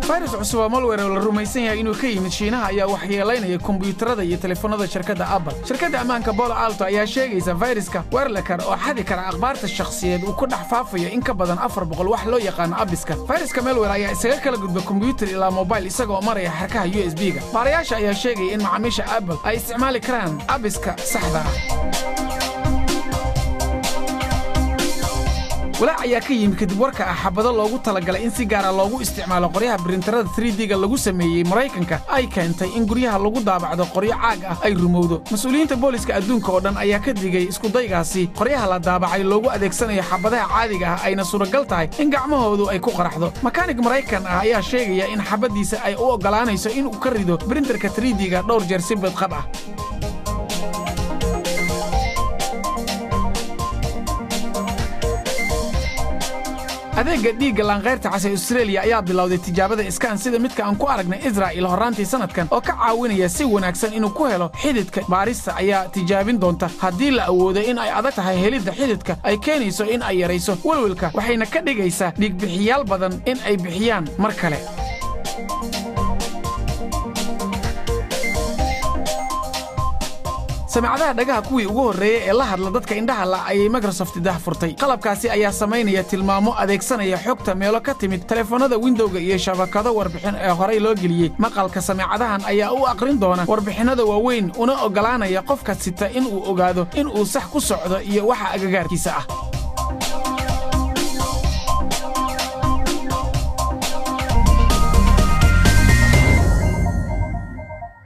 Fayrus cusub oo malware oo la rumaysan yahay inuu ka yimid Shiinaha ayaa waxyeelaynaya kombiyuutarada iyo telefoonada shirkadda Apple. Shirkadda ammaanka Palo Alto ayaa sheegaysa fayraska Werleker oo xadi kara akhbaarta shakhsiyeed uu ku dhex faafayo in ka badan 400 wax loo yaqaano abiska. Fayraska malware ayaa isaga kala gudba kombiyuutar ilaa mobayl isagoo maraya xarkaha USB-ga. Baarayaasha ayaa sheegaya in macaamiisha Apple ay isticmaali karaan abiska saxda ah. Walaac ayaa ka yimi kadib warka ah xabado loogu talagalay in si gaara loogu isticmaalo qoryaha brintarada 3D-ga lagu sameeyey Maraykanka ay keentay in guryaha lagu daabacdo qoryo caag ah ay rumowdo. Mas-uuliyiinta booliska adduunka oo dhan ayaa ka digay iskudaygaasi qoryaha la daabacay loogu adeegsanayo xabadaha caadiga ah, ayna suuragal tahay in gacmahoodu ay ku qaraxdo. Makaanig Maraykan ah ayaa sheegaya in xabaddiisa ay u oggolaanayso inuu ka rido brintarka 3D-ga dhowr jeer si badqab ah. Adeegga dhiigga laankayrta cas ee Australia ayaa bilowday tijaabada iskaan sida midka aan ku aragnay Israa'il horraantii sanadkan oo ka caawinaya si wanaagsan inuu ku helo xididka. Baarista ayaa tijaabin doonta haddii la awoodo in ay adag tahay helidda xididka ay keenayso in ay yarayso welwelka, waxayna ka dhigaysaa dhiigbixiyaal badan in ay bixiyaan mar kale. Samaacadaha dhagaha kuwii ugu horreeyey ee la hadla dadka indhaha la ayay Microsoft dah furtay. Qalabkaasi ayaa samaynaya tilmaamo adeegsanaya xogta meelo ka timid telefoonnada Windowga iyo shabakado warbixin ee horay loo geliyey. Maqalka samaacadahan ayaa u aqrin doona warbixinnada waaweyn una oggolaanaya qofka sita in uu ogaado in uu sax ku socdo iyo waxa agagaarkiisa ah.